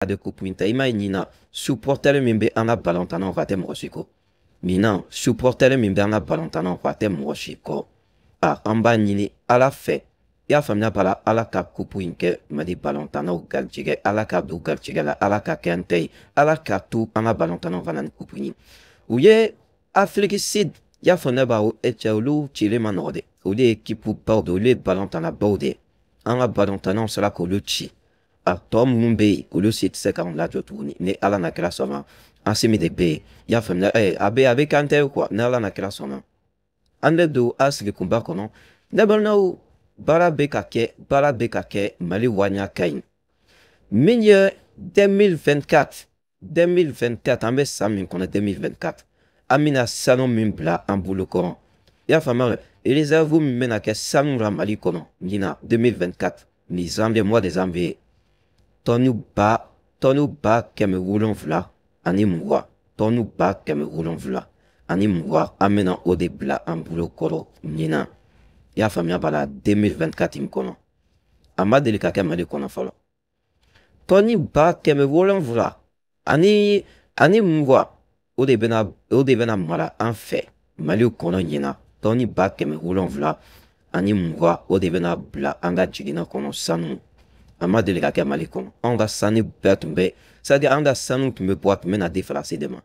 De coupe in ta, i m'a ye ɲinan supporter min bɛ an ka balontannaw kɔ, a tɛ mɔgɔ si kɔ. Ɲinan supporter min bɛ an ka balontannaw kɔ, a tɛ mɔgɔ si kɔ. A an b'a ɲini Ala fɛ, i y'a faamuya b'a la, Ala ka coupe in kɛ Mali balontannaw garijɛgɛ, Ala ka don garijɛgɛ la, Ala ka kɛ an ta ye, Ala ka to an ka balontannaw ka na ni coupe in ye. U ye Afrique Sud, i y'a faamuya b'a, e cɛ, olu cilen ma nɔgɔ dɛ. Olu ye équipe baw de, olu ye balontannabaw de ye. An ka balontannaw sera k'olu ci. A tɔ minnu bɛ yen, olu si tɛ se k'anw lajɔ tuguni ni Ala na kira sɔnna. Asimi de bɛ yen, i y'a faamuya, a bɛ k'an tɛ ye quoi, ni Ala na kira sɔnna. An bɛ don a sigikunba kɔnɔ. Ne balimaw, baara bɛ ka kɛ, baara bɛ ka kɛ, Mali wariya ka ɲi. Min ye 2024, 2024, an bɛ san min kɔnɔ, 2024, an bɛna sanu min bila an bolo kɔrɔ, i y'a faamuya, réserve min bɛna kɛ sanu la Mali kɔnɔ ɲinan 2024 ni janvier, mois de janvier, tɔni 720,000, tɔni 720,000, an bɛna o de bila an bolo kɔrɔ ɲinan, i y'a faamuya b'a la, 2024 in kɔnɔ. A ma deli ka kɛ Mali kɔnɔ fɔlɔ. Tɔni 720,000, o de bɛna mara an fɛ Mali kɔnɔ ɲinan. Tɔni 720,000, o de bɛna bila an ka jiginɛ kɔnɔ sanu. A ma deli ka kɛ Mali kɔnɔ. Anw ka sanu bɛɛ tun bɛ, c'est à dire an ka sanu tun bɛ bɔ, a tun bɛ na di Faransi de ma.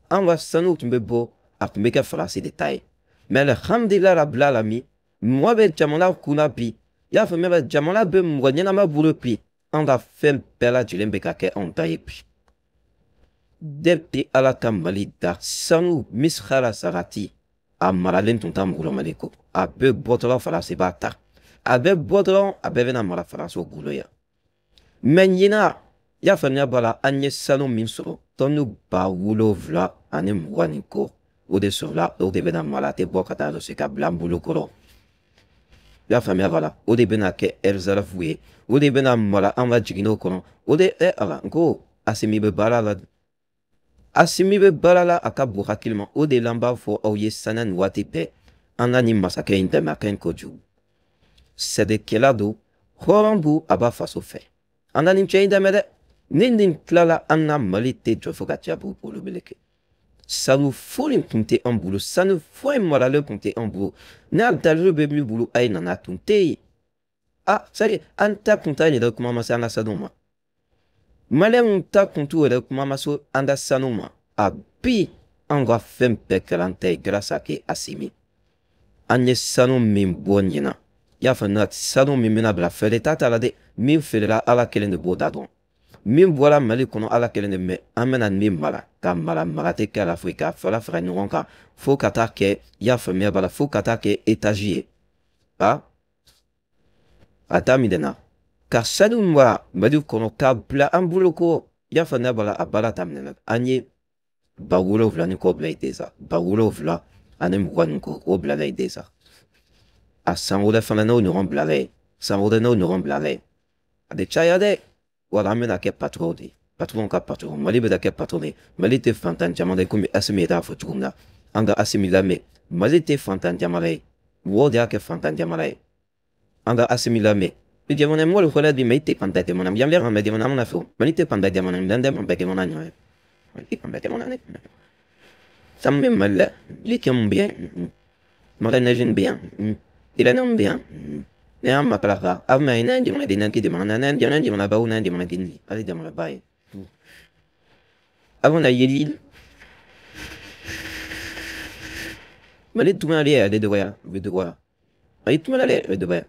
An ka sanu tun bɛ bɔ, a tun bɛ kɛ Faransi de ta ye. Mais alhamdulilayi rabil alamin, mɔgɔ bɛ jamana kunna bi, i y'a faamuya, jamana bɛ mɔgɔ ɲɛnama bolo bi. An ka fɛn bɛɛ lajɛlen bɛ ka kɛ anw ta ye bi. Depuis Ala ka Mali da, sanu misikala sarati a maralen tun t'an bolo Mali kɔ. A bɛ bɔ dɔrɔn, Faransi b'a ta. A bɛ bɔ dɔrɔn, a bɛɛ bɛna mara Faransi bolo yan. Mais ɲinan, i y'a faamuya b'a la, an ye sanu min sɔrɔ, tɔni 70,000 ni kɔ, o de sɔrɔla, o de bɛna mara, a tɛ bɔ ka taa se ka bila an bolo kɔrɔ. I y'a faamuya b'a la, o de bɛna kɛ réserve ye, o de bɛna mara an ka jiginɛw kɔnɔ. O de ɛ Ala n ko Asimi bɛ baara la, Asimi bɛ baara la, a ka bon hakili ma. O de la n b'a fɔ aw ye sanga ni waati bɛɛ, an ka nin masakɛ in dɛmɛ, a ka ɲi kojugu. Sɛbɛkɛla don, hɔrɔn don, a b'a faso fɛ. An ka nin cɛ in dɛmɛ dɛ. Ni nin tilala an na, Mali tɛ jɔ fo ka diya bolo meleke. Sanu foyi tun tɛ an bolo, sanu foyi maralen tun tɛ an bolo. N'a dalilu bɛ min bolo, a ye nana, tun tɛ yen. Ah, c'est an ta kun t'a yɛrɛ kuma ma se an ka sanu ma. Maliyɛnw ta kun t'u yɛrɛ kuma ma se an ka sanu ma. A bi, an ka fɛn bɛɛ kɛra an ta ye grâce à Asimi. An ye sanu min bɔ ɲinan, i y'a faamuya, sanu min bɛna bila, fɛɛrɛ t'a ta la dɛ. Min feerela, Ala kelen de b'o da dɔn. Min bɔra Mali kɔnɔ, Ala kelen de mɛ. An bɛna min mara, ka mara mara tɛ kɛ la foyi, ka fara fara ɲɔgɔn kan fo ka taa kɛ, i y'a faamuya b'a la, fo ka taa kɛ étage ye. A a daminɛna ka sanu mara Mali kɔnɔ k'a bila an bolo ko, i y'a faamuya b'a la, a baara daminɛna. An ye 7000 ni kɔ bila yen déjà, 70,000 ni kɔ, o bilala yen déjà. A san wɛrɛ fana n'o ɲɔgɔn bilala yen, san wɛrɛ n'o ɲɔgɔn bilala yen, a bɛ caya dɛ. Wala, an bɛna kɛ patron de ye, patron ka patron. Mali bɛna kɛ patron de ye. Mali tɛ fantan jamana ye, komi Asimi yɛrɛ y'a fɔ cogo min na. An ka Asimi lamɛn. Mali tɛ fantan jamana ye, mɔgɔw de y'a kɛ fantan jamana ye. An ka Asimi lamɛn. Jamana mɔgɔw fana di, mais i tɛ fantan jamana yan bɛ jamana mana fɔ Mali tɛ fantan jamana ye, dan tɛ jamana ɲɔgɔn ye. Mali tɛ fantan jamana ye. San bɛ Mali la, lithium bɛ yen, magnésium bɛ yan, uranium bɛ yan. Ne y'an matarafa aw ma ye, n'an jamana den n'an tɛ jamana n'an jamana jamana baw n'an jamana den ale jamana ba ye. Avant na yeli Mali tuma ale ale dɔgɔya, u bɛ dɔgɔya. Mali tuma ale bɛ dɔgɔya.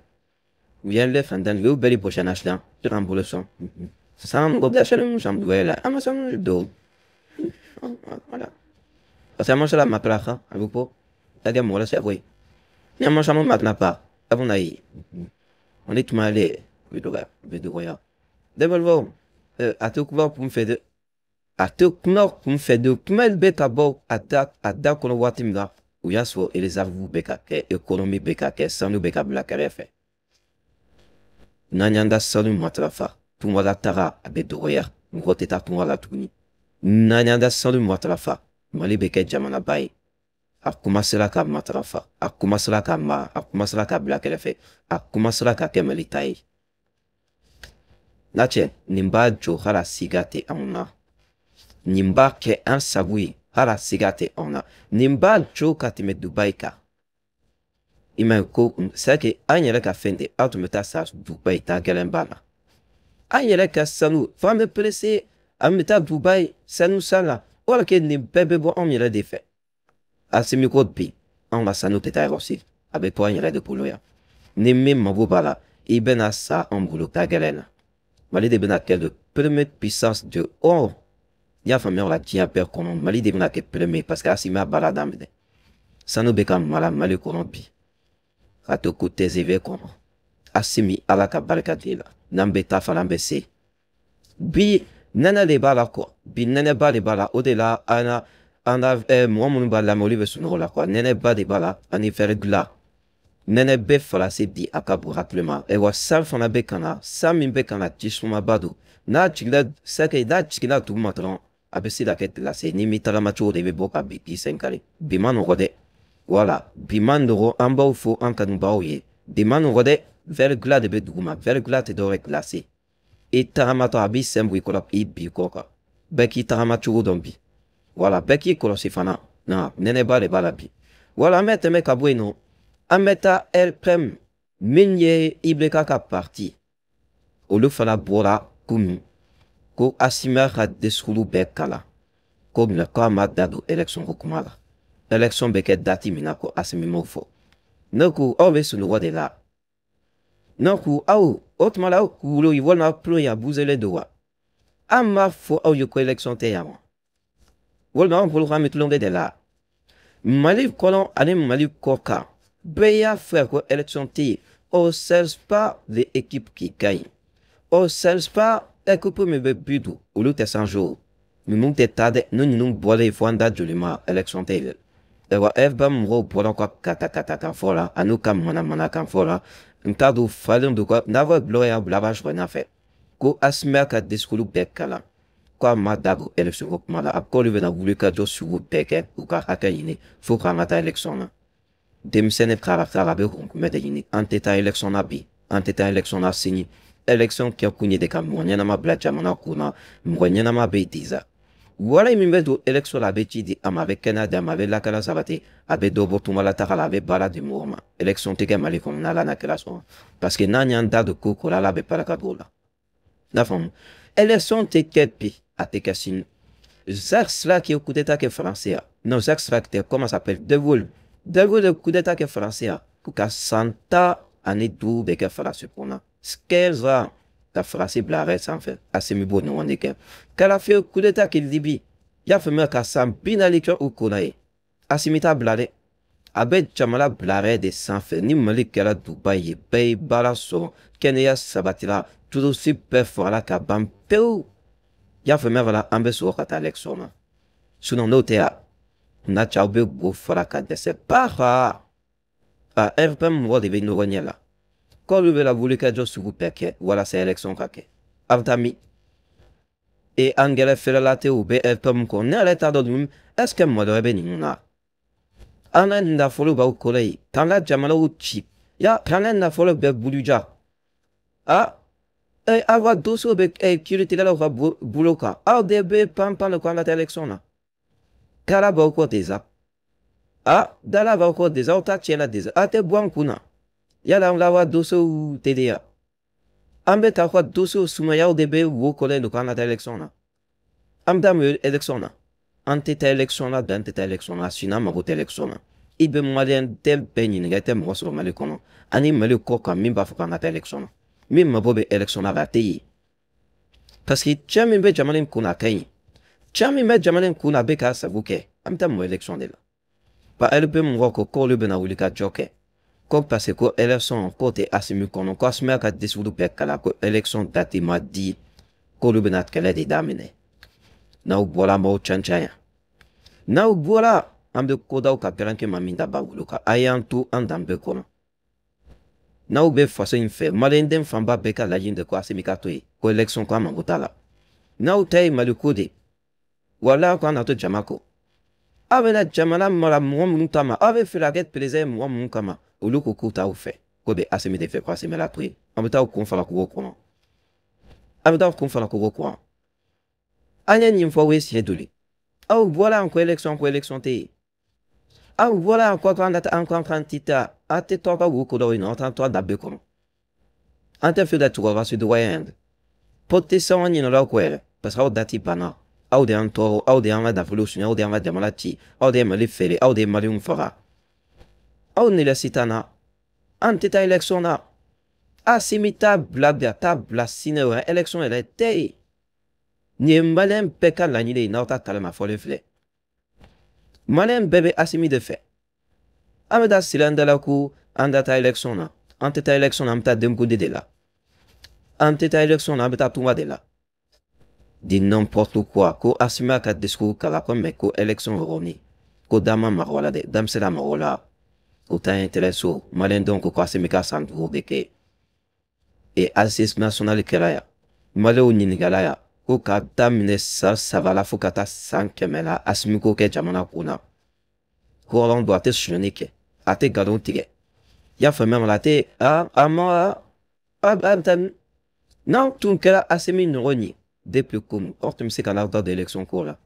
U y'an lɛ fantan, u y'u bɛɛ de bɔsi an na sisan, an bolo sɔn. Sisan mɔgɔ bɛ sɛbɛn san dɔgɔya la, an ma sɔn don. Voilà. Parce que an ma se la matarafa, a bɛ bɔ. C'est-à-dire mɔgɔ la se koyi. Ni an ma sɔn matarafa, a bɛ na ye. Mali tuma ale bɛ dɔgɔya, bɛ dɔgɔya. Ne balimaw, a tɛ kuma kun fɛ dɛ. A tɛ kuma kun fɛ dɛ. Kuma bɛ ka bɔ a da kɔnɔ waati min na, o y'a sɔrɔ réserve bɛ ka kɛ, économie bɛ ka kɛ, sanu bɛ ka bila kɛrɛfɛ. N'an y'an ka sanu matarafa, tungala taga a bɛ dɔgɔya, mɔgɔ tɛ taa tunga la tuguni. N'an y'an ka sanu matarafa, Mali bɛ kɛ jamanaba ye. A commencera ka matarafa, a commencera ka mara, a commencera ka bila kɛrɛfɛ, a commencera ka kɛ Mali ta ye. N'a cɛ nin b'a jɔ hala siga tɛ anw na. Nin b'a kɛ an sago ye hala siga tɛ anw na. Nin b'a jɔ ka tɛmɛ Dubayi kan. I m'a ye ko c'est que an yɛrɛ ka fɛn tɛ, aw tun bɛ taa sa Dubayi taa gɛlɛn b'a la. An yɛrɛ ka sanu fo an bɛ pressé, an bɛ taa Dubayi sanu san la, wala ke nin bɛɛ bɛ bɔ anw yɛrɛ de fɛ. Asimi ko bi anw ka sanu tɛ taa yɔrɔ si, a bɛ to an yɛrɛ de bolo yan. Ni min mago b'a la, i bɛna sa anw bolo taa gɛlɛn na. Mali de bɛna kɛ le première puissance de or. I y'a faamuya o la diɲɛ bɛɛ kɔnɔ, Mali de bɛna kɛ premier parce que Asimi y'a baara daminɛ. Sanu bɛ ka mara Mali kɔnɔ bi. Ka to ko TGV kɔnɔ. Asimi Ala ka barika di la. N'an bɛ taa fana an bɛ se. Bi nɛnɛ de b'a la quoi. Bi nɛnɛba de b'a la. O de la an na mɔgɔ minnu b'a lamɛn olu bɛ sunɔgɔ la quoi. Nɛnɛba de b'a la ani verglas. Nɛnɛ bɛ Faransi bi a ka bon hakili ma. Ayiwa san fana bɛ ka na, san min bɛ ka na ji sumaba don. N'a jiginna c'est que n'a jiginna duguma dɔrɔn a bɛ se ka kɛ glacé. Ni m'i tagama cogo de i bɛ bɔ ka bin k'i sen kari. Bi ma nɔgɔ dɛ. Voilà, bi ma nɔgɔ, an b'aw fo an kanubagaw ye. Bi ma nɔgɔ dɛ, verglas de bɛ duguma. Verglas tɛ dɔwɛrɛ glacé. I tagamatɔ a b'i sen bɔ i kɔrɔ i bi kɔ kan. Bɛɛ k'i tagama cogo dɔn bi. Voilà, bɛɛ k'i kɔlɔsi fana. Na nɛnɛba de b'a la bi. Voilà, an bɛ tɛmɛ ka bɔ yen nɔ. An bɛ taa RPM min ye IBK ka parti. Olu fana bɔra kunun ko Asimi ka discours bɛɛ kalan. Ko mɛ k'a ma da don élection ko kuma la. Élection bɛ kɛ date min na ko Asimi m'o fɔ. Ne ko aw bɛ sunɔgɔ de la. Ne ko aw o tuma la aw kunkolo walima tulo yan buzelen don wa? An m'a fɔ aw ye ko élection tɛ yan wa? Walima anw bolo k'an bɛ tulonkɛ de la. Mali kɔnɔ ani Mali kɔ kan bɛɛ y'a fɔ ko élection tɛ yen. On cherche pas les équipes qui gagnent. On cherche pas équipe min bɛ but don olu tɛ changer o. Ninnu tɛ taa dɛ, ni ninnu bɔlen fo an da joli ma élection tɛ yen dɛ. Ayiwa FBM mɔgɔw bɔra ka kata kata kan fɔ la ani ka manamana kan fɔ la. N t'a dɔn falen don ka n'a fɔ bulon y'a bila a b'a sɔrɔ n'a fɛ. Ko Asimi ka discours bɛɛ kalan. K'a ma da don élection ko kuma la. A k'olu bɛna wuli ka jɔ sugu bɛɛ kɛ k'u ka hakɛ ɲini fo k'an ka taa élection na. Denmisɛnnin kala kala bɛ kunbɛ de ɲini. An tɛ taa élection na bi, an tɛ taa élection na sini. Élection kɛ kun ye de ka mɔgɔ ɲɛnama bila jamana kun na, mɔgɔ ɲɛnama bɛ yen déjà. Wari min bɛ don élection la a bɛ ci di a ma, a bɛ kɛnɛya di a ma, a bɛ lakana sabati, a bɛ dɔ bɔ tungalataga la, a bɛ baara di mɔgɔ ma. Élection tɛ kɛ Mali kɔnɔ n'Ala n'a kɛra sɔn. Parce que n'an y'an da don ko ko la, Ala bɛ barika don o la. N'a faamu. Élection tɛ kɛ bi, a tɛ kɛ sini. Jacques Chirac ye coup d'état kɛ Faransi yan. Non, Jacques Chirac tɛ, comment ça s'appelle? De Gaulle. De Gaulle ye coup d'état kɛ Faransi yan. Ko ka san 15 de kɛ Faransi kunna. 15 ans ka Faransi bila arrêt sanfɛ. Asimi b'o ɲɔgɔn de kɛ. Kadafi ye coup d'état kɛ Libi. I y'a faamuya ka san 40 kɛ u kunna yen. Asimi t'a bila dɛ. A bɛ jamana bila arrêt de sanfɛ. Ni Mali kɛra Dubayi ye, bɛɛ ye baara sɔrɔ, kɛnɛya sabatira, turusi bɛɛ fagara ka ban pewu. I y'a faamuya fana an bɛ sɔrɔ ka taa élection na. Sinon n'o tɛ yan, n'a cɛ aw bɛ bo fara ka dɛsɛ para. A RPM mɔgɔ de bɛ ɲɔgɔn ɲɛ la. K'olu bɛ wuli ka jɔ sugu bɛɛ kɛ walasa élection ka kɛ. A bɛ taa min? E angɛrɛ feerela tɛ u bɛ RPM kɔ. Ne yɛrɛ t'a dɔn ninnu est ce que mɔgɔ wɛrɛ bɛ ninnu na? An ka nafolo b'aw kɔrɔ yen. K'an ka jamanaw ci. Ya k'an ka nafolo bɛɛ buruja. A aw ka dossier bɛ kiiritigɛlaw ka bolo kan. Aw de bɛ pan pan ko an ka taa élection na. Kala b'aw kɔ déjà. A dala b'aw kɔ déjà, aw ta tiɲɛna déjà. A tɛ bɔ an kun na. Yala an ka dossier teliya. An bɛ taa ka dossier sumayaw de bɛ wo kɔrɔ don k'an ka taa élection na. An bɛ taa mun élection na? An tɛ taa élection na bi, an tɛ taa élection na sini, an mago tɛ élection na. I bɛ maliyɛn den bɛɛ ɲininka, i tɛ mɔgɔ sɔrɔ Mali kɔnɔ ani Mali kɔ kan min b'a fɔ k'an ka taa élection na. Min mago bɛ élection na a tɛ yen. Parce que cɛ min bɛ jamana in kunna a ka ɲi. Cɛ min bɛ jamana in kunna a bɛ k'a sago kɛ. An bɛ taa mun élection de la? Ba RP mɔgɔw ko k'olu bɛna wuli ka jɔ kɛ. Ko parce que ko élection k'o tɛ Asimi kɔnɔ, ko Asimi ka discours bɛɛ kalan ko élection date ma di, k'olu bɛna kɛlɛ de daminɛ. N'aw bɔra an b'aw can can yan. N'aw bɔra an bɛ ko d'aw ka garankɛ ma min da ba wolo kan. A y'an to an danbe kɔnɔ. N'aw bɛ faso in fɛ, maliyɛnden fanba bɛɛ ka laɲini de ko Asimi ka to yen, ko élection ko an mago t'a la. N'aw ta ye Mali ko de, walahi ko an na to jama kɔ. Aw bɛna jamana mara mɔgɔ minnu kama, aw bɛ fɛ ka kɛ président ye mɔgɔ minnu kama, olu ko k'u t'aw fɛ, ko bɛ Asimi de fɛ, ko Asimi la to yen. An bɛ taa aw kun fara kungo kɔnɔ. A bɛ taa kun fana ko ko an ye nin fɔ aw ye siɲɛ joli? Aw bɔra yan ko élection, ko élection tɛ yen. Aw bɔra yan ko an ka taa, an ko an ti taa. A tɛ to aw ka wo ko dɔw yen nɔ, aw t'an to a danbe kɔnɔ. An tɛ fɛ ka cɛkɔrɔba si dɔgɔya yan dɛ. Politicien ɲinɛna aw kɔ yɛrɛ, parce que aw dati banna. Aw de y'an tɔɔrɔ, aw de y'an ka nafolo suɲɛ, aw de y'an ka jamana ci, aw de ye Mali feere, aw de ye Maliyɛnw faga. Aw ni la sitan na, an tɛ taa élection na. Assimi t'a bila bi, a t'a bila sini o, élection yɛrɛ tɛ yen. Nin ye Maliyɛn bɛɛ ka laɲini ye, n'aw ta kalama fɔlen filɛ. Maliyɛn bɛɛ bɛ Assimi de fɛ. An bɛ taa siri an da la ko an da taa élection na. An tɛ taa élection na, an bɛ taa denkundi de la. An tɛ taa élection na, an bɛ taa tunga de la. Di n'importe quoi. Ko Assimi ka discours kalan ko mais ko élection yɔrɔnin ko da ma maga o la dɛ, da bɛ se ka maga o la, o t'an intéresse o. Maliyɛn denw ko Assimi ka san 5 de kɛ. Et assise nationale kɛra yan, Maliyɛnw ɲininkala yan ko k'a daminɛ san 3 la fo ka taa san 100 la, Assimi ko kɛ jamana kun na. Hɔrɔn don, a tɛ sonyɛni kɛ, a tɛ nkalon tigɛ. I y'a faamuya ma? A tɛ a ma a bɛ taa n'aw tun kɛra Assimi ɲɔgɔn ye depuis ko aw tun bɛ se ka n'aw da don élection ko la.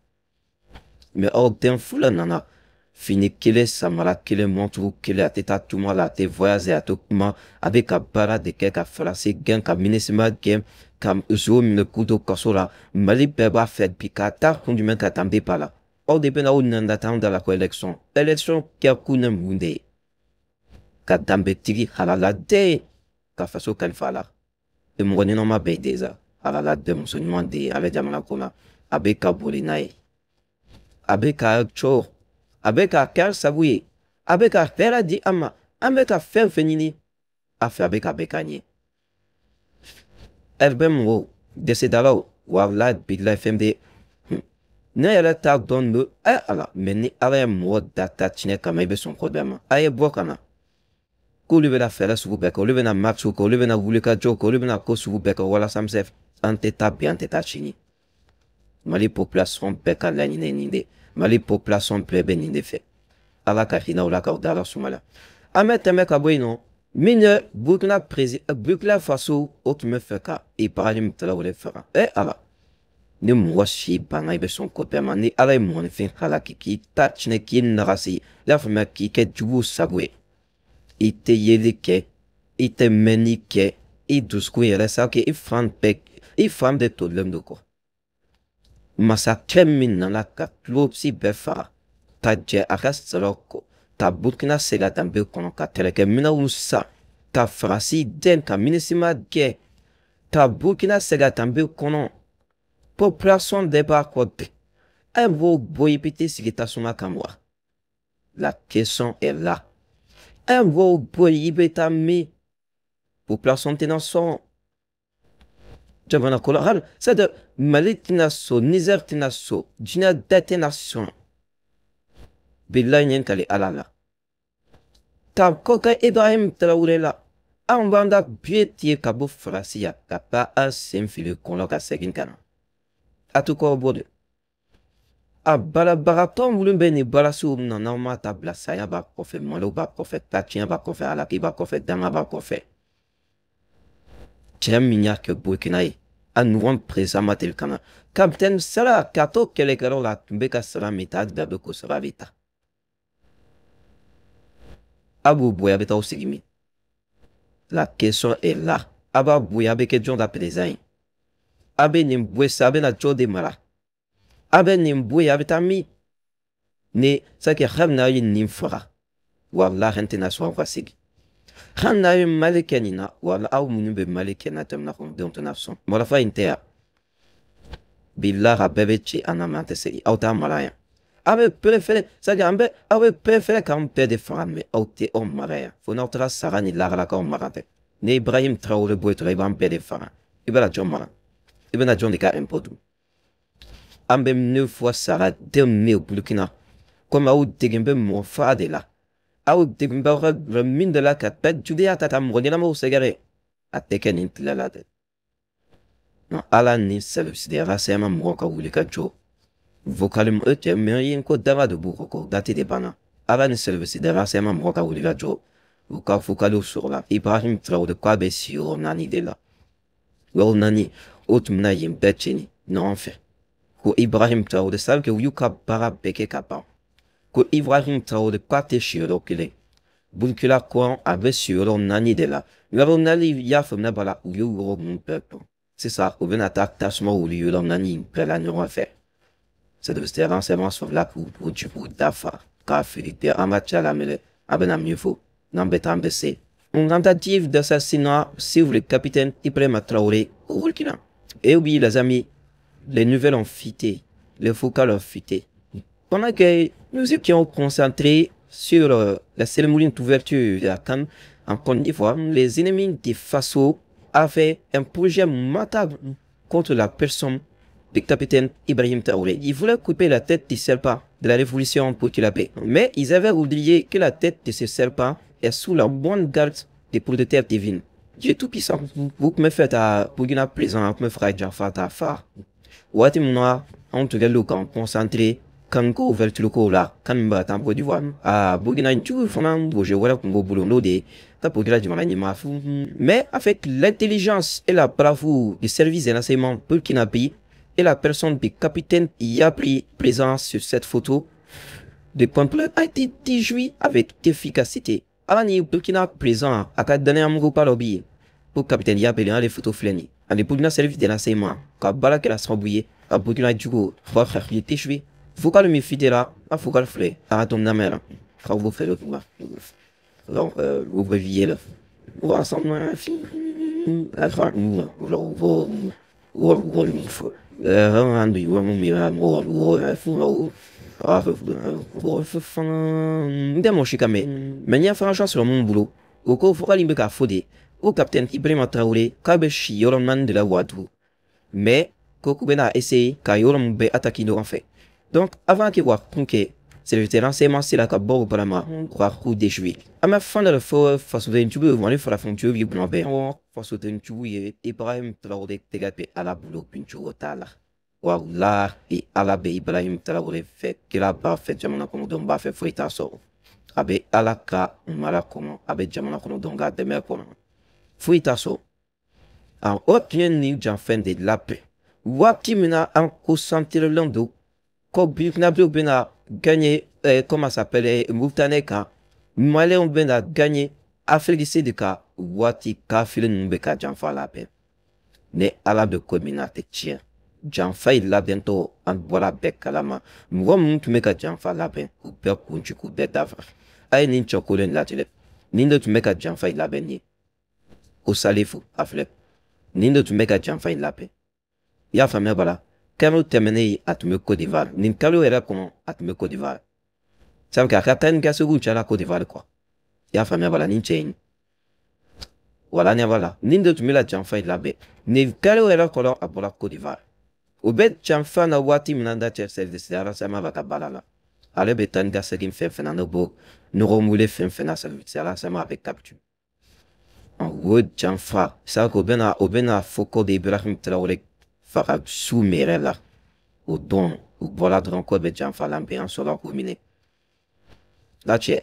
Mais aw den fila nana fini kelen, samara kelen, montre kelen, a tɛ taa tunga la, a tɛ voyage, a tɛ kuma, a bɛ ka baara de kɛ ka Faransi gɛn, ka MINUSMA gɛn, ka zo minɛ k'u to kaso la. Mali bɛɛ b'a fɛ bi ka taa kun jumɛn ka danbe ba la. Aw de bɛna aw nanda t'anw da la ko élection. Élection kɛ kun ye mun de ye? Ka danbetigi halaladen ka faso kalifa a la. Mɔgɔ ɲɛnama bɛ yen déjà, halaladen muso ɲuman de ye, a bɛ jamana ko la, a bɛ ka boli n'a ye, a bɛ ka co, a bɛ ka kɛ sabu ye, a bɛ ka hɛrɛ di an ma, an bɛ ka fɛn fɛn ɲini a fɛ, a bɛ ka bɛɛ ka ɲɛ. RB mɔgɔw dɛsɛdalaw, walahi bilahi fɛn bɛ ne yɛrɛ t'a dɔn do ɛ ala, mɛ ni Ala ye mɔgɔ da ta tiɲɛ kama, i bɛ sɔn ko bɛɛ ma. A ye bɔ ka na k'olu bɛna fɛɛrɛ sugu bɛɛ kɛ, olu bɛna marche kɛ, olu bɛna wulikajɔ kɛ, olu bɛna ko sugu bɛɛ kɛ walasa an bɛ se. An tɛ taa bi, an tɛ taa sini. Mali population bɛɛ ka laɲini ye nin de, Mali population bɛɛ bɛ nin de fɛ. Ala ka hinɛ u la k'aw da la suma la. An bɛ tɛmɛ ka bɔ yen nɔ. Min ye Burkina président, Burkina Faso, o tun bɛ fɛ ka Ibrahim Traoré faga. Ɛ ala, ni mɔgɔ si banna, i bɛ sɔn ko bɛɛ ma. Ni Ala ye mɔgɔninfin halaki k'i ta tiɲɛ, k'i nagasi, i y'a faamuya, k'i kɛ jugu sago ye, i tɛ yeli kɛ, i tɛ mɛnni kɛ, i dusukun yɛrɛ sa kɛ, i fan bɛɛ, i fan bɛɛ tolilen don kɔ. Masakɛ min nana ka tulosi bɛɛ faga ka jɛ a ka sɔrɔ kɔ, ka Burkina segin danbe kɔnɔ, ka kɛlɛkɛminɛnw san, ka Faransi dɛn, ka MINUSMA gɛn, ka Burkina segin danbe kɔnɔ, population bɛɛ b'a kɔ bi. E b'o bɔ, i bɛ t'i sigi tasuma kan wa? La question est là. E b'o bɔ, i bɛ taa min? Population tɛna sɔn jamana ko la hali. C'est à dire Mali tɛna sɔn, Niger tɛna sɔn, diɲɛ bɛɛ tɛna sɔn. Bilahi ɲɛ kali Ala la ka kɔ kɛ Ibrahim Traoré la. Anw b'an da biye tigɛ ka bɔ Faransi yan ka taa an sen fili kɔnɔ ka segin ka na. A tɛ kɔ bɔ dɛ. A balabagatɔ minnu bɛ nin baarasiw na, n'aw m'a ta bila, saya b'a kɔfɛ, malo b'a kɔfɛ, tatiɲɛ b'a kɔfɛ, alaki b'a kɔfɛ, danga b'a kɔfɛ. Cɛ min y'a kɛ Burkina ye, a ɲɔgɔn président ma deli ka na. Capitaine sara k'a to kɛlɛkɛyɔrɔ la, a tun bɛ ka sara min ta, a da bɛ ko sara bɛ ta. A b'o bɔ, a bɛ taa aw sigi min? La question est là. A b'a bɔ, a bɛ kɛ jɔn ka président ye? A bɛ nin bɔ sa, a bɛna jɔn de mara? A bɛ nin bɔ yen, a bɛ taa min? Ni c'est que hali n'a ye nin faga, walahi n tɛna sɔn aw ka segin. Hali n'a ye Mali kɛ nin na, wala aw minnu bɛ Mali kɛ na jamana kɔnɔdenw tɛna sɔn. Marifa in tɛ yan, bilahi a bɛɛ bɛ ci an na, mɛ an tɛ segin. Aw t'a mara yan. A bɛ préféré, c'est à dire an bɛ, aw bɛ préféré k'an bɛɛ de faga, mɛ aw tɛ aw mara yan fo n'aw taara saga ni lahara k'aw mara dɛ. Ni Ibrahim Traoré bɔ yen dɔrɔn, i b'an bɛɛ de faga. I bɛna jɔn mara? I bɛna jɔn de ka impôt dun? An bɛ 9 fois sara den min Burkina, komi aw degen bɛ mɔgɔ faga de la, aw degen bɛ aw ka min de la ka taa juguya ta ka mɔgɔ ɲɛnamaw sɛgɛrɛ. A tɛ kɛ nin tile la dɛ. Non, Ala ni service de renseignement mɔgɔw ka wuli ka jɔ. Vocal e cɛ mɛ yen ko danga de b'u kɔ, ko date de banna. Ala ni service de renseignement mɔgɔw ka wuli ka jɔ, u ka vocaliw sɔrɔla. Ibrahim Traoré k'a bɛ siyɔrɔ 4 de la. Yɔrɔ naani o tun bɛna yen bɛɛ jeni ɲɔgɔn fɛ. Ko Ibrahim Traoré, sabu que u y'u ka baara bɛɛ kɛ ka ban. Ko Ibrahim Traoré k'a tɛ si yɔrɔ kelen. Burkina kɔnɔ a bɛ si yɔrɔ naani de la. Yɔrɔ naani i y'a faamuya b'a la u y'o yɔrɔ ninnu bɛɛ dɔn. Sisan u bɛna taa tasuma wuli yɔrɔ naani in bɛɛ la ɲɔgɔn fɛ. C'est renseignements sont là pour k'u dafa k'a feere tɛ an ka ca la minɛ a bɛna min fɔ n'an bɛ taa an bɛ se. Une tentative d'assassinat sur le capitaine Ibrahim Traoré au Burkina. Et oui, les amis, les nouvelles ont fuité, les focales ont fuité. Pendant que nous étions concentrés sur la cérémonie d'ouverture de la CAN en Côte d'Ivoire, les ennemis des Faso avaient un projet macabre contre la personne du capitaine Ibrahim Traoré. Ils voulaient couper la tête du serpent de la révolution burkinabé. Mais ils avaient oublié que la tête de ce serpent est sous la bonne garde des protecteurs divines. Dieu tout-puissant. Vous me faites à Burkina présent, vous me ferez Jaffa Tafa. Waati min na anw tun kɛlen don k'an concentré kan ko ouverture ko la kan min bɛ ka taa Côte d'Ivoire a Burkina jugu fana projet wɛrɛ tun b'o bolo n'o de ye ta Burkina jamana ɲɛmaa. Mais avec l'intelligence et la bravoure du service de renseignement burkinabé et la personne du capitaine Yapi présent sur cette photo, le complot a été déjoué avec efficacité. Ala ni Burkina présent a ka danaya mugu pa dɔ bɛ yen ko capitaine Yapi ale photo filɛ nin ye ani Burkina service de renseignement ka baara kɛra sababu ye ka Burkina jugu fa déjoué. Vocal min fitera a vocal filɛ a ka to lamɛn ka vous faire le donc vous réveillez là ensemble. N tɛ mɔgɔ si ka mɛn mɛ n y'a fana sɔrɔ mun bolo o ko vocal in bɛ k'a fɔ de ko capitaine Ibrahima Traoré k'a bɛ si yɔrɔ naani de la Ouagadougou, mais ko k'u bɛna essayer ka yɔrɔ min bɛɛ attaquer ɲɔgɔn fɛ. Donc avant que u ka kun kɛ service de renseignement sera ka bɔ o kalama u ka coup déjoué. An bɛ fɛn dɔ de fɔ fasoden jugu ye ani farafin jugu b'i kunna bɛɛ. Fasoden jugu ye Ibrahim Traoré tɛgɛ bɛ Ala bolo bin cogo t'a la. Walahi Ala bɛ Ibrahim Traoré fɛ, kira b'a fɛ, jamana kɔnɔdenw b'a fɛ, foyi t'a sɔrɔ. A bɛ Ala ka mara kɔnɔ, a bɛ jamana kɔnɔdenw ka dɛmɛ kɔnɔ, foyi t'a sɔrɔ. A o tun ye nin janfɛn de labɛn waati min na an concentrelen don ko Burkinabéw bɛna gagner comment ça s'appelle Mauritanie kan, Maliens bɛna gagner Afrique du Sud kan, waati kafiri ninnu bɛ ka janfa labɛn. Ni Ala bɛ ko min na a tɛ tiɲɛ. Janfa in labɛntɔ an bɔra bɛɛ kalama. Mɔgɔ minnu tun bɛ ka janfa labɛn k'u bɛɛ kun ci k'u bɛɛ dafa. A ye nin cɛkolen in lajɛ dɛ. Nin de tun bɛ ka janfa in labɛn nin ye. Ko Salifu a filɛ. Nin de tun bɛ ka janfa in labɛn. I y'a faamuya b'a la. Kalo tɛmɛnen a tun bɛ Côte d'Ivoire. Nin kalo yɛrɛ kɔnɔ a tun bɛ Côte d'Ivoire. Sabu a ka taa ni ka seginw cayara Côte d'Ivoire quoi. I y'a faamuya b'a la nin cɛ in. Wala ɲɛ b'a la. Nin de tun bɛ la janfa in labɛn. Nin kalo yɛrɛ kɔnɔ a bɔra Côte d'Ivoire. O bɛ janfa na waati min na da cɛ service de renseignement b'a ka baara la. Ale bɛ taa ni ka segin fɛn fɛn na n'o b'o ɲɔgɔn wele fɛn fɛn na service de renseignement a bɛ capture. O janfa sabu o bɛna fɔ ko de Ibrahim Traoré faga su min yɛrɛ la o don u bɔra dɔrɔn ko bɛ janfa labɛn an sɔrɔ k'o minɛ. La cɛ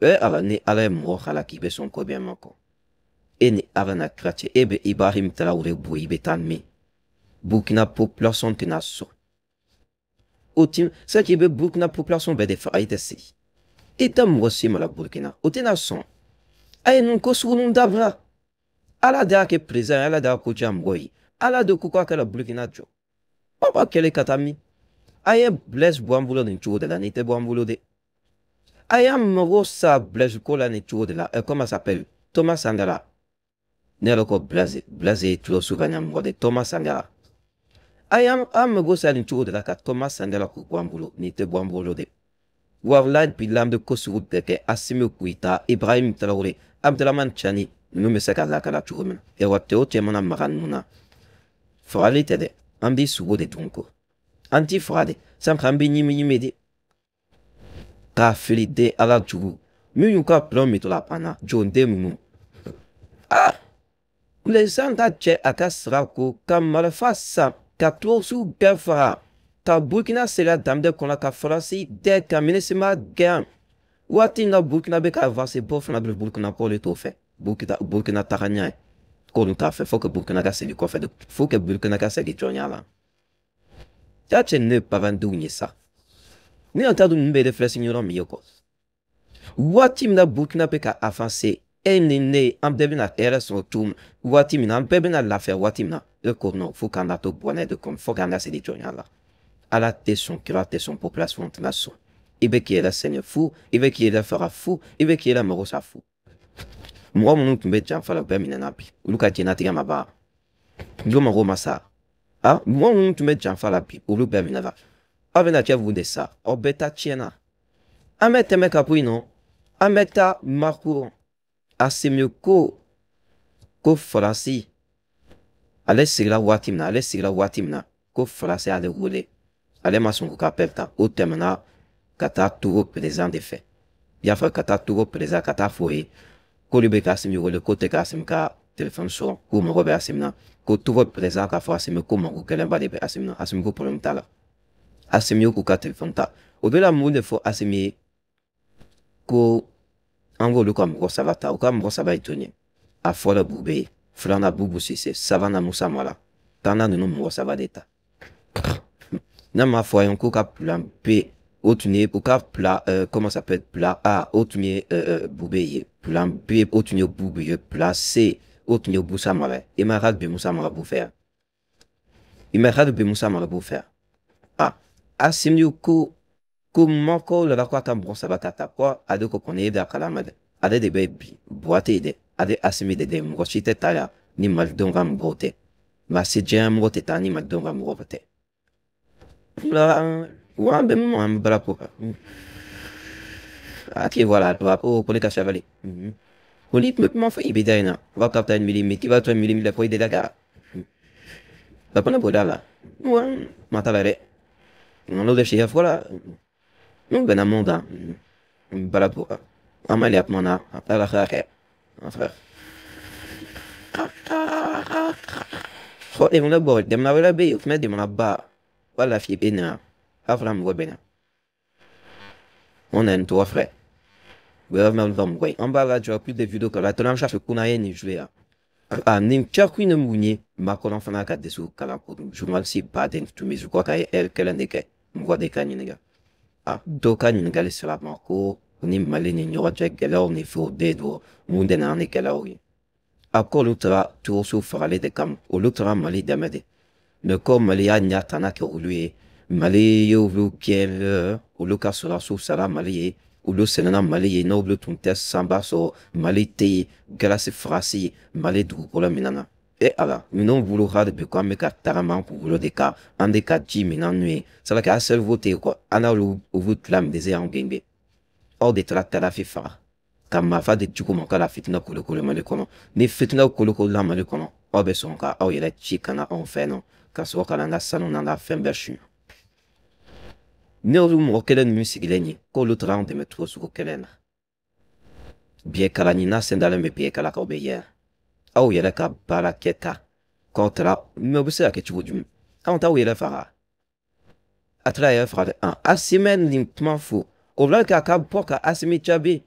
e Ala ni Ala ye mɔgɔ halaki i bɛ sɔn ko bɛɛ ma kɔ. E ni Ala na kira cɛ e bɛ Ibrahim Traoré bɔ i bɛ taa min. Burkina population tɛna sɔn. O ti c'est k'i bɛ Burkina population bɛɛ de faga i tɛ se. I tɛ mɔgɔ si mara Burkina o tɛna sɔn. A ye nin ko sugu ninnu dabila. Ala de y'a kɛ président ye, Ala de y'a ko diya mɔgɔ ye. Ala de ko k'a kɛra Burkina jɔ. Aw b'a kɛlɛ ka taa min? A ye Blaise bɔ an bolo nin cogo de la, nin tɛ bɔ an bolo dɛ. A y'an mago sa Blaise ko la nin cogo de la. Comment ça s'appelle? Thomas Sankara. Ne yɛrɛ ko Blaise, Blaise ye tulo su ka ɲɛmɔgɔ de Thomas Sankara. A y'an mago sa nin cogo de la ka Thomas Sankara k'o bɔ an bolo, nin tɛ bɔ an bolo dɛ. Walahi bilahi an bɛ ko sugu bɛɛ kɛ Assimi Goïta, Ibrahim Traoré, Abdramane Tiani ninnu bɛ se ka lakana cogo min na. Wa cɛ o cɛ mana maga ninnu na fagali tɛ dɛ, an b'i sogo de dun ko. An t'i faga dɛ, sabu an b'i ɲimi ɲimi de. K'a fili den Ala jugu min y'u ka plan min to la banna jɔnden ninnu. Ah! Président ka cɛ a ka sara ko ka marifa san ka terroriste bɛɛ faga ka Burkina sera daminɛ kɔnɔ ka Faransi dɛ ka MINUSMA gɛn. Waati in na Burkina bɛ ka avancer bɔ fana bɛ Burkina kɔ de t'o fɛ. Burkina taga ɲɛ ye. K'olu t'a fɛ, faut que Burkina ka segin kɔfɛ de, faut que Burkina ka segin jɔnya la. Ja cɛ, ninnu ye pavandenw ye sa. Ne yɛrɛ t'a dɔn ninnu bɛ réfléchir yɔrɔ min ye quoi. Waati min na Burkina bɛ ka avancer, e ni ne, an bɛɛ bɛna hɛrɛ sɔrɔ cogo min, waati min na an bɛɛ bɛna lafiya waati min na, e ko non, fo k'an to bɔnɛ de kɔnɔ, fo k'an ka segin jɔnya la. Ala tɛ sɔn, kira tɛ sɔn, population tɛna sɔn. I bɛ k'i yɛrɛ sɛgɛn fu, i bɛ k'i yɛrɛ faga fu, i bɛ k'i yɛrɛ mago sa fu. Mɔgɔ minnu tun bɛ janfa la, u bɛɛ minɛna bi, olu ka diɲɛlatigɛ ma ban, olu mago ma sa. A mɔgɔ minnu tun bɛ janfa la bi, olu bɛɛ minɛna. Aw bɛna kɛ mun de sa? Aw bɛɛ ta tiɲɛna. An bɛ tɛmɛ ka bɔ yen nɔ, an bɛ taa Macron. Assimi ko Faransi ale sigira waati min na, ale sigira waati min na ko Faransi y'ale wele, ale ma sɔn k'u ka appel ta. O tɛmɛna ka taa Togo président de fɛ, i y'a fɔ, ka taa Togo président ka taa fɔ o ye k'olu bɛ ka Assimi wele, k'o tɛ ka Assimi ka téléphone sɔrɔ, k'u mago bɛ Assimi na, ko Togo président k'a fɔ Assimi ko mago gɛlɛnba de bɛ Assimi na. Assimi ko problème t'a la. Assimi k'u ka téléphone ta. O bɛna mun de fɔ Assimi ye? Ko an k'olu ka mɔgɔ saba ta. U ka mɔgɔ saba ye jɔn ye? A fɔlɔ Boubèye, filanan Boubou Cissé, sabanan Moussa Mara. K'an na ninnu mɔgɔ saba de ta. N'a ma fɔ a ye k'u ka plan B, o tun ye u ka plan, comment ça s'appelle, plan A, o tun ye Boubèye ye, plan B, o tun ye Boubou ye, plan C, o tun ye Moussa Mara ye. I ma hali bi Moussa Mara b'u fɛ yan, i ma hali bi Moussa Mara b'u fɛ yan. Ah, Assimi ko mɔgɔw la ko a ka mɔgɔ saba ka ta, ko ale ko kɔni e bɛ a kalama dɛ, ale de bɛ bi boîte ye dɛ, ale Assimi de dɛ, mɔgɔ si tɛ taa yan ni malidenw ka mɔgɔw tɛ, maa si diɲɛ mɔgɔ tɛ taa ni malidenw ka mɔgɔw tɛ. Wa an bɛ mun, an bɛ baara ko kan. Ok, voilà, drapeau pour les cavaliers. Koli ma fɔ i bɛ da in na, va capter une millimètre, va toi millimètre pour aider la gare. Va pas la la. Ouais, ma ta la dɛ. N'o de siya fɔlɔ n bɛnna mun kan balabu an ma lɛ kuma na, ala ka kɛ an frère. Fɔ jamana bɔ, jamana wɛrɛ bɛ yen, o fana jamana ba wala lafiya bɛ na, a fana mɔgɔ bɛ na. On a une trois frères. An b'a lajɔ plus de vidéos kala tɔnɔ an kunna ye nin jouer. A nin cɛkun ni mun ye? Macron fana ka dɛsɛ kalan ko journaliste baden tun bɛ je ka ye heure kelen de kɛ, mɔgɔ de ka ɲininka. A dɔw ka ɲininkali sera ma ko ni Mali ni ɲɔgɔn cɛ gɛlɛyaw ni fɛnw de don, mun de nana ni gɛlɛyaw ye? A k'olu taara terroriste fagali de kama, olu taara Mali dɛmɛ de, mais ko Mali y'a ɲɛ tana kɛ olu ye, Mali ye olu kɛ, olu ka sɔrɔdasiw sara Mali ye, olu sɛnɛna Mali ye, n'olu tun tɛ sanba sɔrɔ Mali tɛ yen, grâce Faransi Mali dugukolo minɛna. E ala, minnu bolo hali bi ko an bɛ ka tagama an kunkolo de kan, an de ka ji minɛ n'u ye, c'est à dire que a cerveau tɛ yen quoi. An n'olu olu tila min dɛsɛ y'anw gɛn, aw de taara Kadafi faga ka marifa di jugu ma k'a la fitinɛ kolokolo Mali kɔnɔ. Ni fitinɛ kolokolola Mali kɔnɔ, aw bɛ sɔn ka aw yɛrɛ ci ka na anw fɛ nɔ, ka sɔrɔ ka na an ka sanu n'an ka fɛn bɛɛ suɲɛ. Ni olu mɔgɔ kelen ninnu sigilen ye k'olu taara anw dɛmɛ cogo sugu kelen na, biɲɛ kala ɲinina sen dalen bɛ biɲɛ kala kan, aw bɛ yɛlɛ aw yɛrɛ ka baara kɛta k'aw taara mɛ, o bɛ se ka kɛ cogo jumɛn? Anw t'aw yɛrɛ faga, a taara yɛrɛ faga dɛ. Assimi nin kuma fɔ o la k'a ka bɔ ka Assimi jaabi,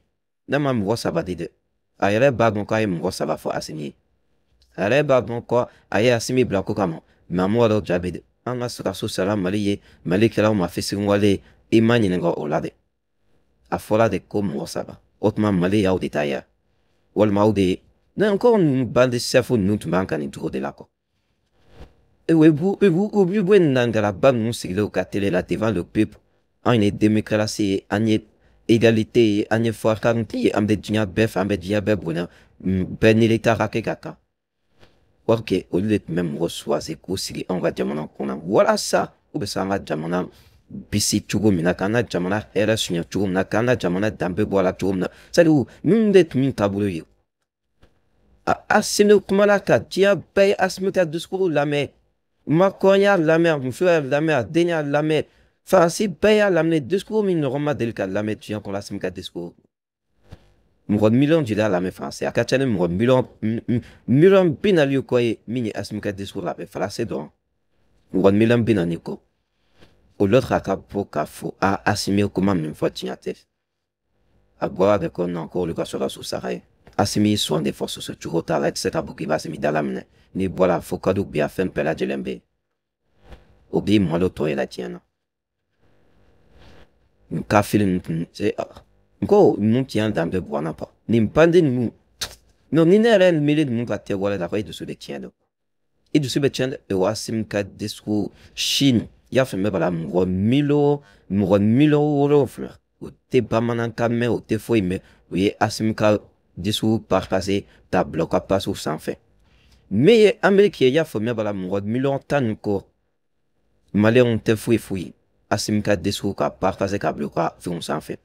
ne ma mɔgɔ saba di dɛ. A yɛrɛ b'a dɔn k'a ye mɔgɔ saba fɔ Assimi ye, a yɛrɛ b'a dɔn ko a ye Assimi bila ko kama, mɛ a m'o yɛrɛ jaabi dɛ. An ka sɔrɔdasiw sara Mali ye, Mali kɛra ma fisiwale, i ma ɲininka o la dɛ. A fɔra de ko mɔgɔ saba, o tuma Mali y'aw de ta ye walima aw de ye ne ko ninnu bande chef ninnu tun b'an kan nin cogo de la quoi. U bɛ nangaraba ninnu sigilen u ka télé la devant le peuple. An ye démocratie ye, an ye égalité ye, an ye fraternité ye, an bɛ diɲɛ bɛɛ fɛ, an bɛ diɲɛ bɛɛ bonya, bɛɛ ni l'État hakɛ ka kan. Ok, olu de tun bɛ mɔgɔ choisi k'u sigi anw ka jamana kɔnɔ walasa u bɛ se an ka jamana bisi cogo min na, k'an ka jamana hɛrɛ suɲɛ cogo min na, k'an ka jamana danbe bɔ a la cogo min na. C'est à dire minnu de tun taabolo ye. Assimi kumana ka diɲɛ bɛɛ ye Assimi ka discours lamɛn, Macron y'a lamɛn, a muso y'a lamɛn, a den y'a lamɛn, Faransi bɛɛ y'a lamɛn. Discours min ɲɔgɔn ma deli ka lamɛn diɲɛ kɔnɔ, Assimi ka discours, mɔgɔ miliyɔn joli y'a lamɛn Faransi? A ka ca ni mɔgɔ miliyɔn 40 kɔ ye min ye Assimi ka discours lamɛn Faransi dɔrɔn, mɔgɔ miliyɔn 40 kɔ. O l'autre a ka bɔ k'a fɔ a Assimi ye kuma min fɔ tiɲɛ tɛ. A bɔra de ko non, k'olu ka sɔrɔdasiw sara ye. Assimi soin de force sɔrɔ cogo t'a la, i tɛ se k'a fɔ k'i b'a Assimi da la minɛ. N'i bɔra fo ka d'u bi a fɛn bɛɛ lajɛlen bɛ yen. O b'i malo tɔ yɛrɛ tiɲɛ na. Nin kafiri ninnu tun n ko ninnu tiɲɛ danbe bɔ an na quoi. Nin bandi ninnu non, ni ne yɛrɛ miiri ninnu ka kɛwale la quoi, i dusu bɛ tiɲɛ dɛ. I dusu bɛ tiɲɛ dɛ. O Assimi ka discours Chine, i y'a faamuya b'a la, mɔgɔ miliyɔn 7 o tɛ bamanankan mɛn, o tɛ foyi mɛn, o ye Assimi ka discours partager ta bila u ka page sanfɛ. Min ye Amérique ye, i y'a faamuya b'a la, mɔgɔ miliyɔn 10 ni kɔ maliyɛnw tɛ foyi foyi, Assimi ka discours ka partager ka bila u ka fɛnw sanfɛ.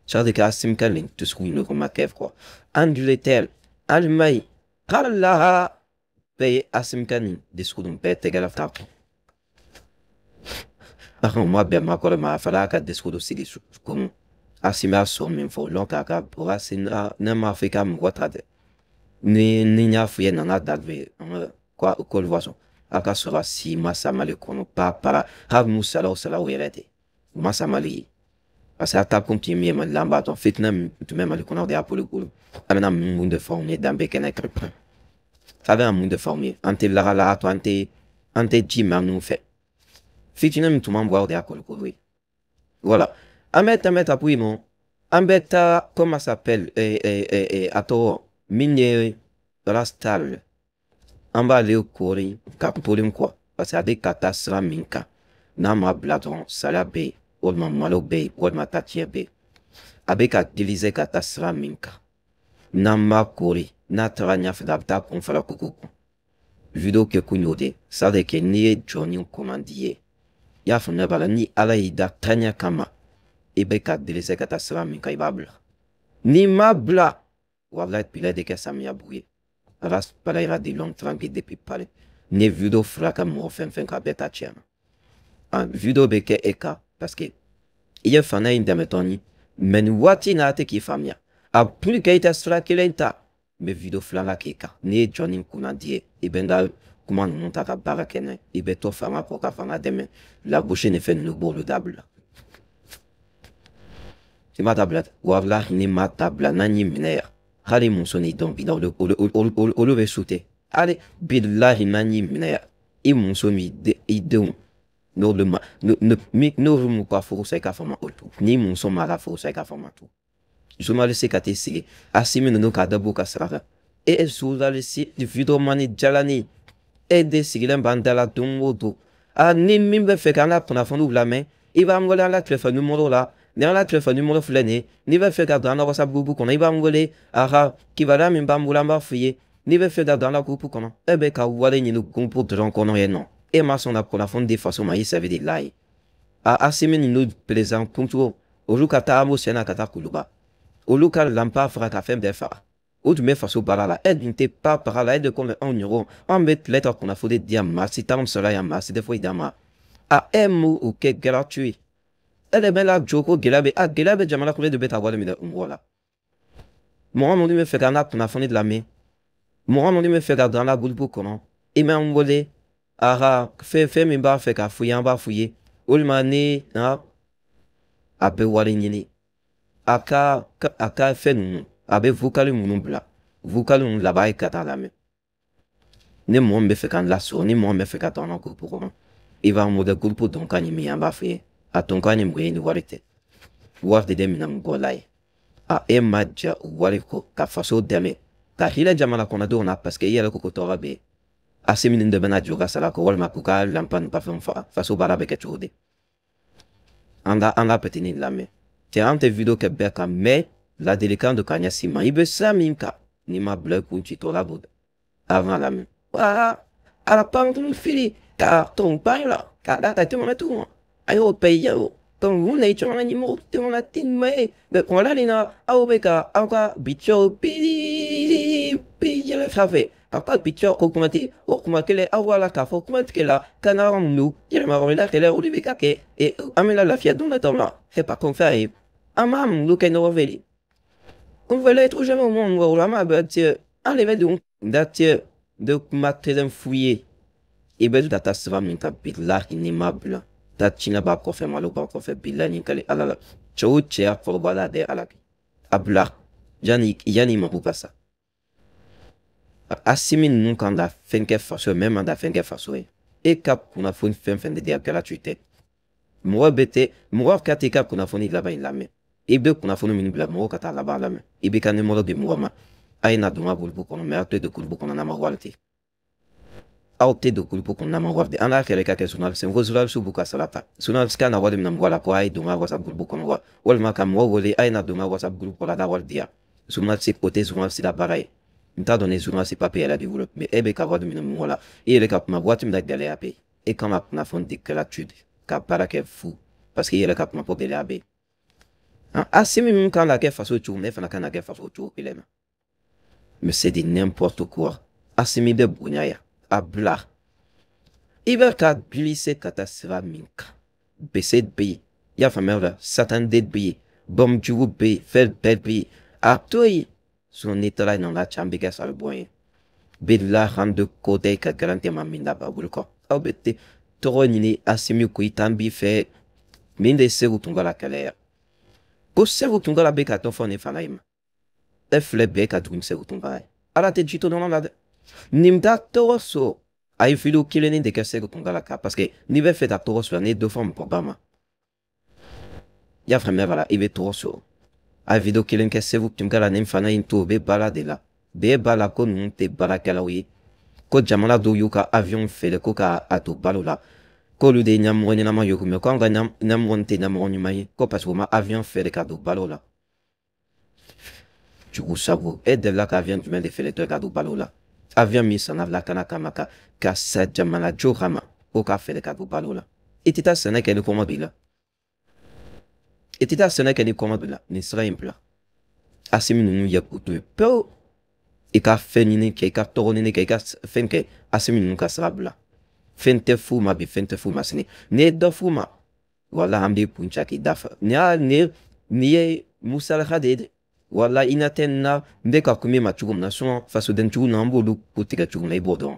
C'est-à-dire que Assimi ka nin discours in ma kɛ quoi. Angleterre, Allemagne, kala bɛɛ ye Assimi ka nin discours nin bɛɛ tɛgɛ la ta. Par contre, ma bɛn ma kɔrɔ ma a fɔra a ka discours sigi komi Assimi y'a sɔn min fɔ lɔn k'a ka bɔra ne m'a fɔ i ka mɔgɔ ta dɛ. Ni n y'a f'i ye nana dabe quoi ko sɔn a ka sɔrɔ si ma sa Mali kɔnɔ pa para hali n'u sara o sara o yɛrɛ tɛ u ma sa Mali ye. Parce que a ta kun tun ye min ye Mali la, an b'a dɔn fitinɛ min tun bɛ Mali kɔnɔ, o de y'a bolokolo. A bɛna mun de fɔ anw ye danbe kɛnɛ kan? A bɛna mun de fɔ anw ye? An tɛ lagala a to an tɛ ji min an fɛ. Fitinɛ min tun b'an bɔ, o de y'a kolokolo ye. Voilà. An bɛ tɛmɛ ta bɔ yen nɔ, an bɛ taa comment ça s'appelle, a tɔgɔ min ye Rastal, an b'ale kori ka polen quoi, parce que a bɛ ka taa sira min kan, n'a ma bila dɔrɔn sariya bɛ yen, walima malo bɛ yen, walima tatiɲɛ bɛ yen. A bɛ ka glisser ka taa sira min kan, n'an ma kori, n'a taara ɲɛfɛ, a bɛ taa kun fara koko kun. Vidéo kɛ kun y'o de, c'est à dire que n'i ye jɔnni commande ye, i y'a faamuya b'a la, ni Ala y'i da taaɲɛ kama, i bɛ ka glisser ka taa sira min kan, i b'a bila. N'i ma bila, walahi bilahi de kɛ samiya bugu ye. Ras parlera de l'homme tranquille depuis Paris. Ni vidéo fila ka mɔgɔ fɛn fɛn ka bɛɛ ta tiɲɛ na. Vidéo bɛ kɛ e kan parce que i ye fana in dɛmɛ dɔɔni, mais nin waati in na a tɛ k'i faamuya. A plus que i tɛ sira kelen ta, n bɛ vidéo filanan k'i kan. N'i ye jɔnni kunnandi ye, i bɛ n ka kuma ninnu ta ka baara kɛ n'a ye. I bɛ to fanga kɔ ka fanga dɛmɛ. Lagosi ni fɛn ninnu b'olu dabila. I ma dabila, walahi ni ma dabila n'an y'i minɛ yan. Hali muso ni dɔn bi olu bɛ sute. Hali bilahi n'an y'i minɛ yan, i muso ni i denw n'olu ma n'olu m'u ka furu sa, i ka fama o to. Ni muso ma ka furu sa, i ka fama to. Journaliste ka t'i sigi Assimi ninnu k'a dabɔ u ka sira kan. E journaliste videomani jalani, e de sigilen b'an da la don o don. A ni min bɛ fɛ k'an ka kunnafoniw lamɛn, i b'an wele an ka téléphone numéro la. Ni an ka téléphone numéro filɛ nin ye, n'i bɛ fɛ ka don an ka WhatsApp groupe kɔnɔ, i b'an wele a ka kibaruya min b'an bolo, an b'a f'i ye. N'i bɛ fɛ ka don an ka groupe kɔnɔ, e bɛ ka wari ɲini groupe dɔrɔn kɔnɔ yen nɔ. E ma sɔn ka kunnafoni di faso ma, i sɛbɛ de la ye. A Assimi ninnu président kuncogo, olu ka taa an sen na ka taa Kuluba. Olu ka lanpa faga ka fɛn bɛɛ faga. O tun bɛ faso baara la, e dun tɛ pa baara la, e de komi anw ɲɔgɔn, anw bɛ tile ka kunnafoni di yan, maa si t'anw sɔrɔ yan, maa si tɛ foyi d'an ma. A e m'o kɛ gratuit. E de bɛ la jɔ ko gɛlɛya bɛ, a gɛlɛya bɛ jamana kɔnɔ, e de bɛ taa wari minɛ mɔgɔ la. Mɔgɔ minnu bɛ fɛ k'an ka kunnafoni lamɛn, mɔgɔ minnu bɛ fɛ ka don an ka groupe kɔnɔ, i m'an wele a ka fɛn fɛn min b'a fɛ k'a f'u ye, an b'a f'u ye. Walima ni a bɛ wari ɲini a ka fɛn ninnu, a bɛ vocal minnu bila, vocal ninnu laban ye ka taa lamɛn. Ni mɔgɔ min bɛ fɛ k'an lasɔrɔ, ni mɔgɔ min bɛ fɛ ka don an ka groupe kɔnɔ, i b'an wele. Groupe dɔnkan ye min ye, an b'a f'i ye. A dɔnkan ye mun ye? Ni wari tɛ, wari de bɛ minɛ mɔgɔ la ye. A e ma ja wari kɔ ka faso dɛmɛ ka hinɛ jamana kɔnɔdenw na, parce que i yɛrɛ ko ko tɔɔrɔ bɛ yen. Assimi ninnu de bɛna jɔ ka sara kɔ, walima k'u ka lanpa ni fɛnw faga, faso baara bɛ kɛ cogo di? An ka petini lamɛn cɛ, an tɛ vidéo kɛ bɛɛ kan, mais ladilikan don ka ɲɛsin ma. I bɛ sira min kan, n'i ma bila i kun ci tɔ la bɔ avant lamɛn. Wala ala pankurun fili ka tɔn ba la ka da ta tɛmɛ tugun a y'o bɛɛ ye o donc mun na i caman ɲɛmɔgɔ tɛmɛna ten mais kɔnɔna nin na, aw bɛ ka aw ka bicɛw bi bi yɛlɛ sanfɛ ka taa bicɛw ko kuma tɛ o kuma kelen, aw b'a la k'a fɔ kuma tigɛ la ka na ninnu yɛlɛma kɛlɛ, o de bɛ ka kɛ an bɛna lafiya don nataw la. C'est pas comme ça ye, an b'a ninnu kɛ ɲɔgɔn fɛ de. On veut être jamais au monde o la, an b'a bɛɛ tigɛ, an de bɛ don da tigɛ de kuma kelen f'u ye. I bɛ ka taa sira min kan, bilahi n'i ma bila ta tiɲɛ b'a kɔfɛ, malo b'a kɔfɛ, bilahi ni kale Ala la, cɛ o cɛ kɔrɔbaya dɛ Ala a bila. Yanni mako ka sa. Assimi ninnu kan ka fɛn kɛ faso ye, même an ka fɛn kɛ faso ye. E ka kunnafoni fɛn fɛn de di a gratuité. Mɔgɔ bɛ tɛ mɔgɔ ka t'i ka kunnafoni laban in lamɛn. I bɛ kunnafoni min bila mɔgɔw ka taa laban lamɛn. I b'i ka numéro di mɔgɔ ma. A ye na don n ka groupe kɔnɔ, mais aw tɛ don groupe kɔnɔ n'a ma wari di. Aw tɛ don groupe kɔnɔ n'a ma wari di. An n'a kɛlɛ ka kɛ journaliste ko journaliste b'u ka sara ta. Journaliste kan na wari minɛ mɔgɔ la ko a ye don n ka WhatsApp groupe kɔnɔ wa. Walima ka mɔgɔ wele a ye na don n ka WhatsApp groupe kɔnɔ a ka wari di yan. Journaliste o tɛ journaliste la baara ye. N t'a dɔn ni journaliste papier yɛrɛ b'i bolo, mais e bɛ ka wari minɛ mɔgɔ la. I yɛrɛ ka kuma waati min na gɛlɛya bɛ yen. E kan ka kunnafoni di gratuit ka baara kɛ fu parce que i yɛrɛ ka kuma ko gɛlɛya bɛ yen. Assimi min kan ka kɛ faso cogo min, e fana kan ka kɛ faso cogo kelen na. Mais c'est de n'importe quoi. Assimi bɛ bonya yan. A bila. I bɛ ka glisser ka taa sira min kan. Bese bɛ yen. I y'a faamuya o la? Satan den bɛ yen. Bɔm jugu bɛ yen. Fɛn bɛɛ bɛ yen. A to yen. Sinon n'i taara yen nɔ la can bɛ kɛ saribɔn ye. Bilahi de ko tɛ ka garanti ma min da bolo kɔ. Aw bɛ te tɔgɔ ɲini Assimi Goïta b'i fɛ min de Sekou Tounkara kɛlɛ ya. Ko Sekou Tounkara bɛ ka dɔ fɔ nin fana ye ma. E filɛ bɛɛ ka jugu ni Sekou Tounkara ye. Ala tɛ ji to nɔnɔ la dɛ. Nin t'a tɔgɔ sɔrɔ. A ye vidéo kelennin de kɛ Sekou Tounkara kan parce que n'i bɛ fɛ ka tɔgɔ sɔrɔ n'i ye dɔ fɔ mɔgɔba ma. I y'a faamuya b'a la i bɛ tɔgɔ sɔrɔ. A ye vidéo kelen kɛ Sekou Tounkara nin fana in to o bɛ baara de la. Bɛɛ b'a la ko ninnu tɛ baarakɛlaw ye. Ko jamana dɔw y'u ka avion feere ko ka a don balo la. K'olu de ye ɲɛmɔgɔ ɲɛnama ye mais k'anw ka ɲɛmɔgɔ tɛ ɲɛmɔgɔ ɲuman ye ko parce que u ma avion feere ka don balo la. Jugu sago e delila ka avion jumɛn de feere tɔ ka don balo la? Avion min sanna lakana kama ka sa jamana jo kama ko k'a feere ka don balo la. I tɛ taa sɛnɛ kɛ ni kɔngɔ b'i la. I tɛ taa sɛnɛ kɛ ni kɔngɔ b'i la. Nin sira in bila. Assimi ninnu ye k'u to yen pewu. I ka fɛn ɲini kɛ, i ka tɔgɔ ɲini kɛ, i ka fɛn kɛ, Assimi ninnu ka sira bila. Fɛn tɛ f'u ma bi, fɛn tɛ f'u ma sini. N'i ye dɔ f'u ma, wala an b'i kun ca k'i da fa. Nin ye musalaka de ye dɛ. Wala i na tɛ na n bɛ ka kuma i ma cogo min na, sinon fasoden jugu ninnu an b'olu ko tigɛ cogo min na i b'o dɔn.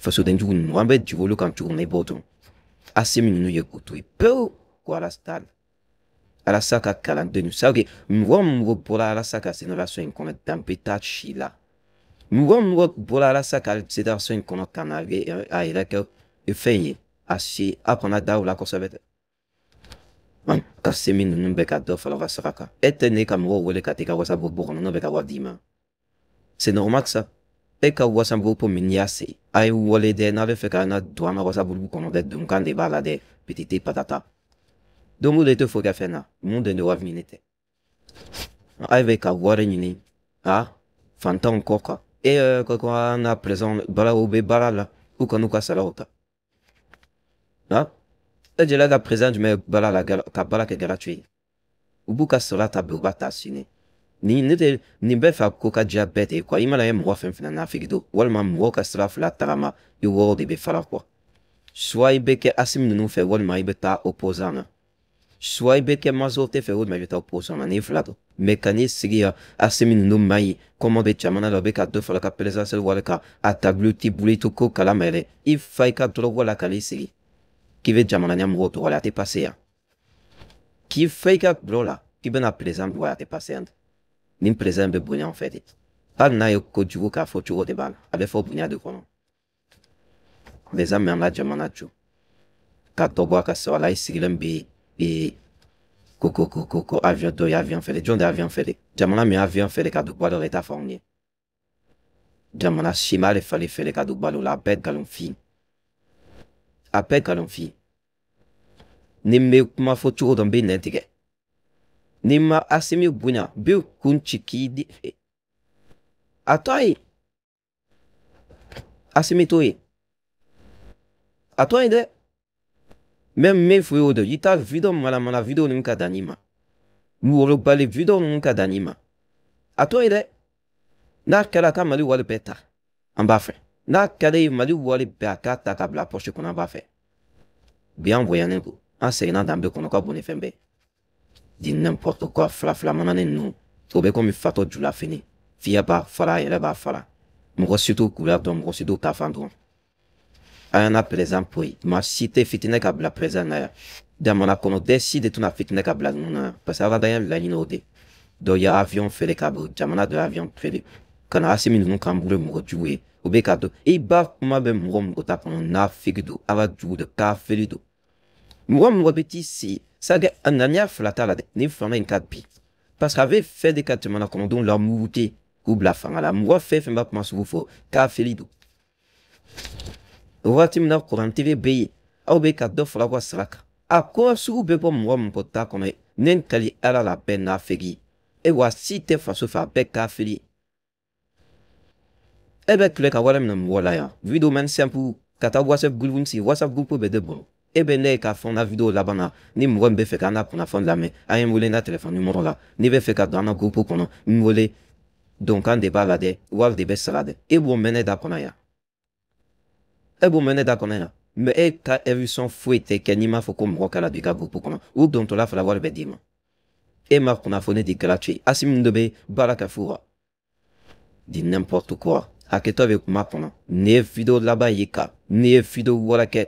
Fasoden jugu ninnu an bɛ jigin olu kan cogo min na i b'o dɔn. Assimi ninnu ye k'u to yen pewu ko Alasa Alasa ka kalanden c'est mɔgɔ mɔgɔ bɔra Alasa ka génération in kɔnɔ danbe t'a si la. Mɔgɔ mɔgɔ bɔra Alasa ka génération in kɔnɔ ka na a yɛrɛ kɛ fɛn ye a si a kana da o la kosɛbɛ dɛ. Ka Assimi ninnu bɛ ka dɔ fara u ka sara kan. E tɛ ne ka mɔgɔw wele ka t'i ka WhatsApp groupe kɔnɔ n'o bɛ ka wari d'i ma. C'est normal que ça. E ka WhatsApp groupe min y'a se. A ye wale dɛ n'a bɛ fɛ ka na don an ka WhatsApp groupe kɔnɔ dɛ donkan de b'a la dɛ petite patata. Don o don i tɛ foyi kɛ fɛn na. Mun de wari ɲini tɛ. A bɛ ka wari ɲini a fantanw kɔ kan. E ko an na présent baara u bɛ baara la u kan'u ka saraw ta. E delila ka président jumɛn baara la ka baara kɛ gratuit. U b'u ka sara ta bi u b'a ta sini. Nin ne tɛ nin bɛɛ fɛ ko ka diya bɛɛ de ye quoi. I mana ye mɔgɔ fɛn fɛn na nafigi don walima mɔgɔw ka sira fila tagama i wɔɔrɔ de bɛ fara quoi. Soit i bɛ kɛ Assimi ninnu fɛ walima i bɛ taa opposant na. Soit i bɛ kɛ majorité fɛ walima i bɛ taa opposant na ni fila don. Mais ka n'i sigi yan Assimi ninnu man ɲi kɔmɔ bɛ jamana la u bɛ ka dɔ fara ka présidentielle wari kan a tableau t'i bolo i tɛ ko kalama yɛrɛ. I fa i ka dɔrɔgu la ka n'i sigi. K'i bɛ jamana ɲɛmɔgɔw tɔgɔ la a tɛ passer yan. K'i fa i ka bulon la k'i bɛna président dɔgɔya a tɛ passer yan. Nin président bɛ bonya an fɛ de. Hali n'a ye kojugu k'a fɔ cogo de b'a la. A bɛ fɔ bonya de kɔnɔ. Président min an ka jamana jɔ. Ka dɔ bɔ a ka sara la i sigilen bɛ yen ko avion dɔ ye avion feere. Jɔn de ye avion feere? Jamana min ye avion feere ka don balo la i t'a fɔ anw ye. Jamana si ma hali fali feere ka don balo la a bɛɛ nkalonfin. A bɛɛ nkalonfin. Ni n bɛ kuma fɔ cogo dɔ n bɛ nɛn tigɛ. Ni ma Assimi bonya n bɛ kun ci k'i di. A to yen. Assimi to yen. A to yen dɛ. Même min f'u ye o de i ta vidéo manamana vidéo ninnu ka dan i ma. Worobali vidéo ninnu ka dan i ma. A to yen dɛ. N'a kɛra ka Mali wari bɛɛ ta an b'a fɛ. N'a kɛra ye Mali wari bɛɛ a k'a ta ka bila poche kɔnɔ an b'a fɛ. Bi an bonyanen don. An seginna danbe kɔnɔ ka bon ni fɛn bɛɛ. Di n'importe quoi fila fila manani ninnu o bɛ komi fatɔ julafini. Fiɲɛ b'a fara a yɛrɛ b'a fara. Mɔgɔ si t'u couleur dɔn mɔgɔ si t'u ta fan dɔn. A y'an na président poyi. Maa si tɛ fitinɛ ka bila président na yan. Jamana kɔnɔ dɛ si de tɛna fitinɛ ka bila ninnu na yan. Parce que adamadenya laɲini o de. Dɔ ye avion feere ka bɔ jamana dɔ ye avion feere ka na Asimi ninnu kan bolo mɔgɔ jugu ye o bɛ ka don i ba kuma bɛ mɔgɔ mɔgɔ ta kɔnɔ nafigi don ala jugu don kafiri don mɔgɔ mɔgɔ bɛ t'i sigi c'est a ŋaniya fila t'a la dɛ ni fanga in ka bi parce que a bɛ fɛ de ka jamana kɔnɔdenw lamurute k'u bila fanga la mɔgɔ fɛn fɛn b'a kuma sugu fɔ kafiri don o waati min na kuran TV bɛ yen aw bɛ ka dɔ fara aw ka sara kan a ko sugu bɛ bɔ mɔgɔ mɔgɔ ta kɔnɔ ne n kali ala la bɛɛ nafigi e wa si tɛ faso fɛ a bɛɛ kafiri e bɛ tile ka wari minɛ mɔgɔ la yan vidéo man simple ka taa WhatsApp groupe sigi WhatsApp groupe bɛ de bolo e bɛ ne ka fɛn na vidéo laban na ni mɔgɔ min bɛ fɛ k'an ka kunnafoni lamɛn an ye n wele n ka téléphone numéro la n'i bɛ fɛ ka don an ka groupe kɔnɔ n wele donkan de b'a la dɛ wari de bɛ sara dɛ e b'o mɛn ne da kɔnɔ yan e b'o mɛn ne da kɔnɔ yan mais e ka émission foyi tɛ kɛ n'i m'a fɔ ko mɔgɔ kana don i ka groupe kɔnɔ u dontɔla fana wari bɛ d'i ma e ma kunnafoni di gratuit Asimi dɔ bɛ baara kɛ fu wa di n'importe quoi hakɛtɔ bɛ kuma kɔnɔ nin ye vidéo laban ye ka n'i ye vidéo wɛrɛ kɛ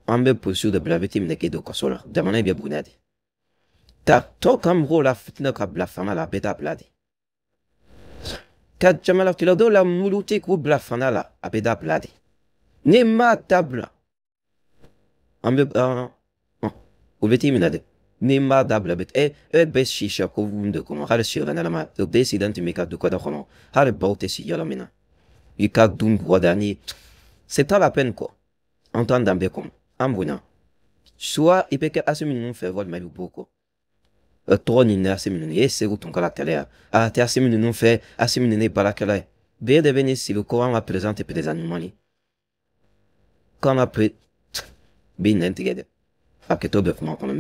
an bɛ polisiw de bila a bɛ t'i minɛ k'e don kaso la jamana in bɛ bonya de ka tɔ ka mɔgɔw la fitinɛ ka bila fanga la a bɛ dabila de ka jamana kiladenw la muruti k'u bila fanga la a bɛ dabila de n'i m'a dabila an bɛ o bɛ t'i minɛ dɛ n'i m'a dabila bɛ e bɛ si sɛ ko de kɔnɔ hali si yɔrɔ ɲɛnama o bɛɛ sigilen tun b'i ka du kɔnɔ hali baw tɛ si yɔrɔ min na i ka dun bɔgɔ ni c'est pas la peine quoi an t'an danbe kɔnɔ an bonya soit i bɛ kɛ Asimi ninnu fɛ walima i bɛ bɔ o kɔ tɔgɔ ɲini Asimi ninnu e Segu Tunkara kɛlɛ ya a tɛ Asimi ninnu fɛ Asimi ninnu ye baarakɛla ye bɛɛ de bɛ n'i sigi ko an ka président tɛ président ɲuman ye k'an ka pré b'i nɛn tigɛ dɛ hakɛto bɛ kuma kɔnɔ.